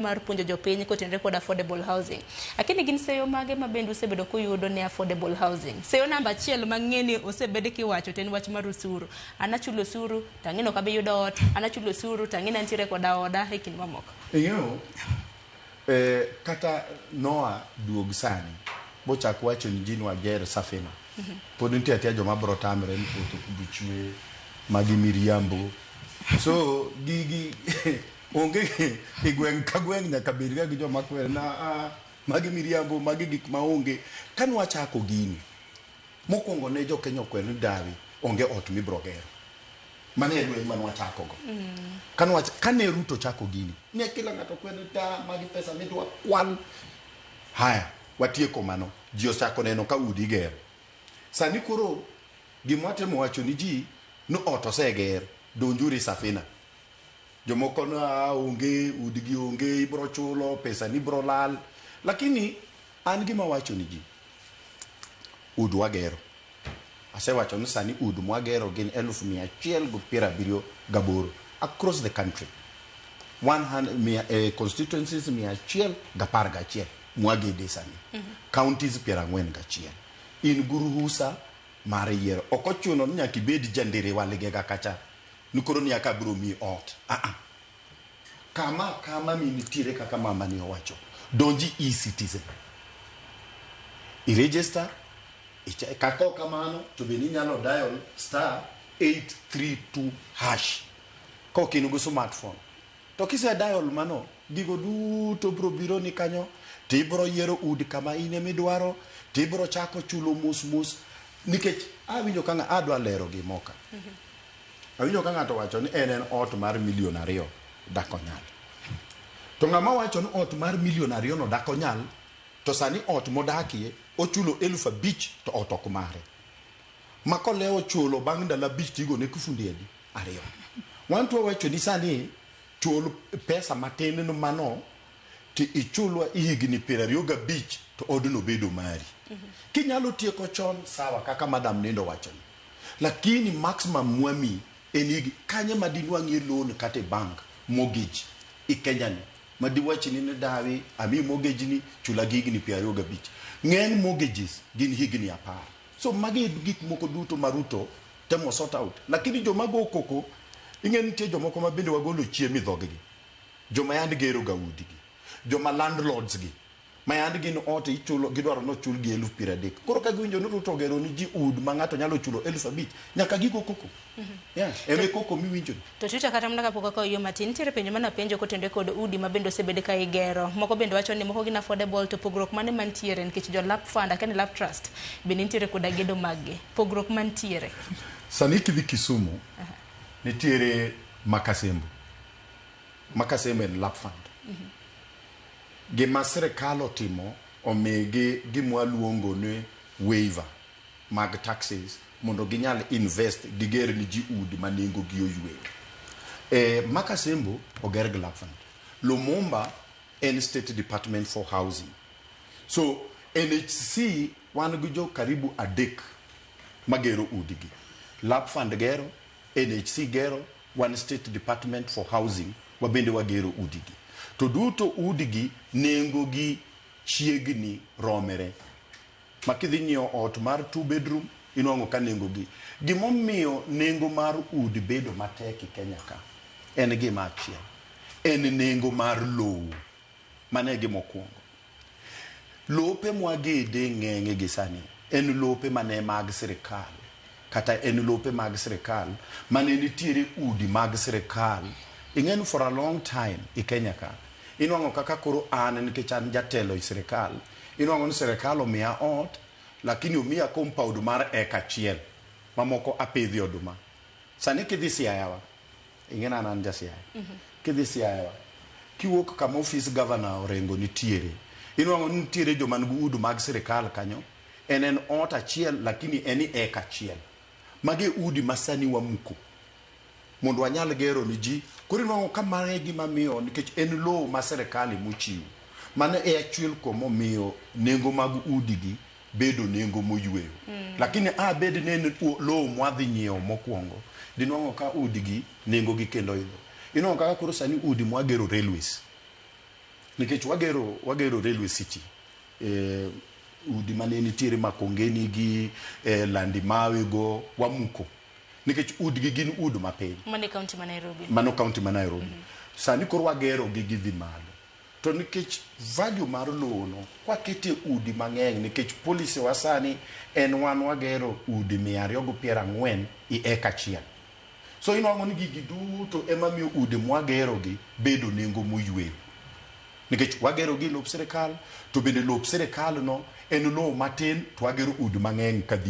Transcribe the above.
Mar puonjo jopiny kotenore kod affordable housing. Lakini gin seyo mage ma bende usebedo kuyudo ne affordable housing? Seyo namba achiel mang'e ni osebed kiwacho to en wach mar osuru. An achulo osuru to ang'e ni ok abi yudo ot, an achulo osuru to ang'e ni antiere koda oda e kind mamoko. Ing'eyo, kata Noah duog sani bochak wacho ni ji ni wager safina. Pod nitie atia joma bro tamre ni koth ok bi chwe, magi miriambo. So gigi onge e gweng' ka gweng' nyaka bed ga gi joma kwer na ah, magi miriambo, magi gik ma onge. Kane wachako gini, mokwongo ne jo Kenya okwer ni dawi onge ot mibro gero. Mano e lweny mane wachako go. Kane wach, kane Ruto chako gini, ne kila ng'ato kwer ni da magi pesa midwa kwal. Haya, watieko mano. Ji osechako neno ka udi igero. Sani koro gima watemo wacho ni ji ni ot oseger, donjuru e safina. Jomoko no ah, onge, udgi onge, ibro chulo, pesa ni bro lal. Lakini an gima wacho ni ji, ud wagero. Asewacho ni sani ud mwagero gin 178,000 across the country. 100, mia, constituencies 111 mwagede sani. Counties 41. In gi ruhusa mar yiero. Ok ochuno ni nyaka ibed ja Ndiriwa Ligega kacha ni koro ni aka abiro miyi ot. Ah ah. Kama kama minitiere kaka mama ni owacho. Donji e-citizen. I register, kaka ok kamano to bende inyalo dial star 832 hash kok in gi smartphone. To kise dial mano, gigo duto bro biro ni kanyo, to ibro yiero udi kama in emidwaro, to ibro chako chulo mos mos. Nikech awinjo ka ng'a adwa lero gimoka. Awinjo ka ng'ato wacho ni en en ot mar milion 2 dak onyal. To ng'ama wacho ni ot mar milion 2 no dak onyal, to sani ot modakie ochulo 5,000 to ot ok mare. Ma kolewo chulo bang' ndalo 5 to igone kifundi adi? 2. Wan to wawacho ni sani chul pesa matin no mano to ichulwa higni 25 to odno bedo mari. Kinyalo tieko chon sawa kaka madam nindo wacho ni. Lakini maximum mwami en higni kanye ma dinwang'ie loan kata e bank mortgage i Kenya ni ma diwachni ni dawi ami mortgage ni chula gi higni 25. Ng'eny mortgages gin higni 10. So magi e gik moko duto ma Ruto temo sort out. Lakini joma go koko, ing'e nitie jomoko ma bende wagolo chiemo e dhoggi. Joma yand gero ga udi gi. Joma landlords gi. Ma yand gin ot ichulo, gidwaro ni ochul gi 30,000. Koro ka giwinjo ni Ruto ogero ni ji ud ma ng'ato nyalo chulo 5,000, nyaka gigo koko. Yeah, eme koko miwinjo ni. To Twitter kata mana kapok akawo yo matin, nitiere penjo mane apenjo kotenore kod udi ma bende osebed ka igero. Moko bende wacho ni moko gin affordable to pogruok mane mantiere nikech jo Lap Fund, akia ni Lap Trust bende nitiere koda gedo mag gi. Pogruok mantiere. Sani kidhi Kisumu, nitiere Makasembo. Makasembo en Lap Fund. Gima sirikal otimo omigi gima waluongo ni waiver mag taxes mondo ginyal invest giger ni ji udi ma nengo gi oyweyo. Makasembo oger gi Lap Fund. Lumumba en State Department for Housing. So NHC wan gi jo karibu 3 magero udi gi. Lap Fund gero, NHC gero, wan State Department for Housing wabende wagero udi gi. To duto udi gi nengo gi chiegni romere. Ma kidhi nyiewo ot mar 2 bedroom inwang'o ka nengo gi. Gimomiyo nengo mar udi bedo matek e Kenya ka en gima achiel. En nengo mar lowo. Mano e gima okwongo. Lope mwagede ng'eng'e gi sani en lope mane mag sirikal kata en lope mag sirikal mane nitiere udi mag sirikal. Ing'e ni for a long time e Kenya ka inwang'o kaka koro an nikech an jatelo e sirikal inwang'o ni sirikal omiya ot lakini omiya compound mar eka achiel mamoko apidhie oduma. Sani kidhi Siaya wa, ing'e ni an an ja Siaya. Kidhi Siaya wa, kiwuok kama ofis governor Orengo nitiere, inwang'o ni nitiere joma nigi udi mag sirikal kanyo, en en ot achiel lakini en e eka achiel. Magi e udi ma sani wamuko mondo wanyal gero ni ji. Koro inwang'o ka mano e gima miyo nikech en lowo ma sirikal emochiwo. Mano e achiel kuom omiyo nengo mag udi gi bedo nengo moyweyo. Lakini a bed ni en lowo mwadhi nyiewo mokwongo, dinwang'o ka udi gi nengo gi kendo idho. Inwang'o kaka koro sani udi mwagero railways. Nikech wagero, wagero Railway City, udi mane nitiere Makongeni gi Landi Mawe go wamuko. Nikech udgi gin ud mapiny. Mano e county ma Nairobi. Mano county ma Nairobi. Sani koro wagero gi gidhi malo. To nikech value mar lowo no, kwakete udi mang'eny, nikech policy wa sani en wan wagero udi 240 i eka achiel. So inwang'o ni gigi duto ema miyo udi mwagero gi bedo nengo moyweyo. Nikech wagero gi lop sirikal, to bende lop sirikal no en lowo matin to wagero udi mang'eny kadhi.